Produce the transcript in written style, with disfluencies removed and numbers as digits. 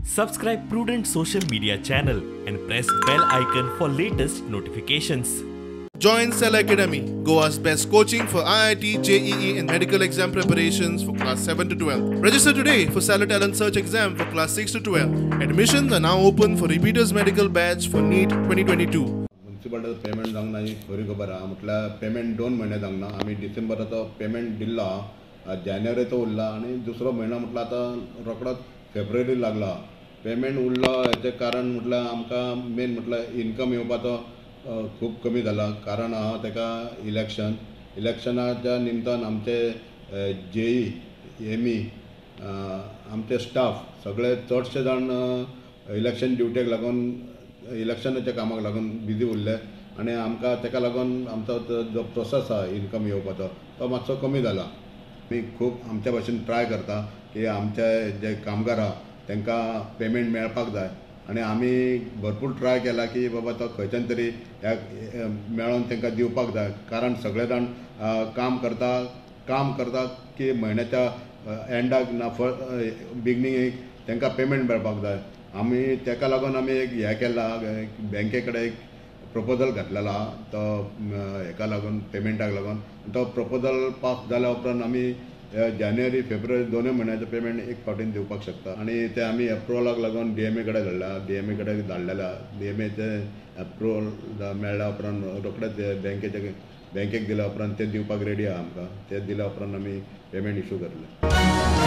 Subscribe Prudent Social Media channel and press bell icon for latest notifications. Join Cell Academy, Goa's best coaching for IIT, JEE and medical exam preparations for class 7 to 12. Register today for Cellar Talent Search exam for class 6 to 12. Admissions are now open for repeaters medical batch for NEET 2022. म्युन्सिपाल्टीचो payment जावंक ना ही खरी खबर आहा. म्हटल्यार payment 2 म्हयने जावंक ना. आमी डिसेंबराचो पेमेंट दिल्लो आहा, जानेवारीचो उरला आनी दुसरो म्हयनो म्हटल्यार आतां रोखडोच फेब्रुवारी लागला. पेमेंट उरलो हेचें कारण म्हटल्यार आमकां मेन म्हटल्यार इनकम येवपाचो खूब कमी जाला. कारण आहा तेका इलेक्शन, इलेक्शनाच्या निमतान आमचे जेई, एम ई, आमचे स्टाफ सगळे चडशे जाण इलेक्शन ड्युटेक लागून, इलेक्शनाच्या कामाक लागून बिजी उरले आनी आमकां तेका लागून आमचो जो प्रोसेस आहा इनकम येवपाचो तो मातसो कमी जाला. आमी खूब आमच्या भाशेन ट्राय करता की आमचे जे कामगार आहा तांकां पेमेंट मेळपाक जाय आनी आमी भरपूर ट्राय केला की बाबा तो खंयच्यान तरी ह्या मेळोन तांकां दिवपाक जाय. कारण सगळे जाण काम करता, काम करता की म्हयन्याच्या एंडाक ना बिगनींगेक तांकां पेमेंट मेळपाक जाय. आमी ताका लागून आमी एक हें केला, बँके कडेन एक प्रपोजल घातलेलो आहा तो हेका लागून, पेमेंटाक लागून. तो प्रपोजल पास जाल्या उपरांत आमी जानेवारी फेब्रुवारी दोनूय म्हयन्याचो पेमेंट एक फावटीन दिवपाक शकता. आनी ते आमी एप्रुवलाक लागून डी एम ए कडेन धाडला, डी एम ए कडेन धाडलेला. डी एम एचे एप्रुवल मेळ्ळ्या उपरांत रोखडेच बँकेचे बँकेक दिल्या उपरांत ते दिवपाक रेडी आहा आमकां. ते दिल्या उपरांत आमी पेमेंट इशू करतले.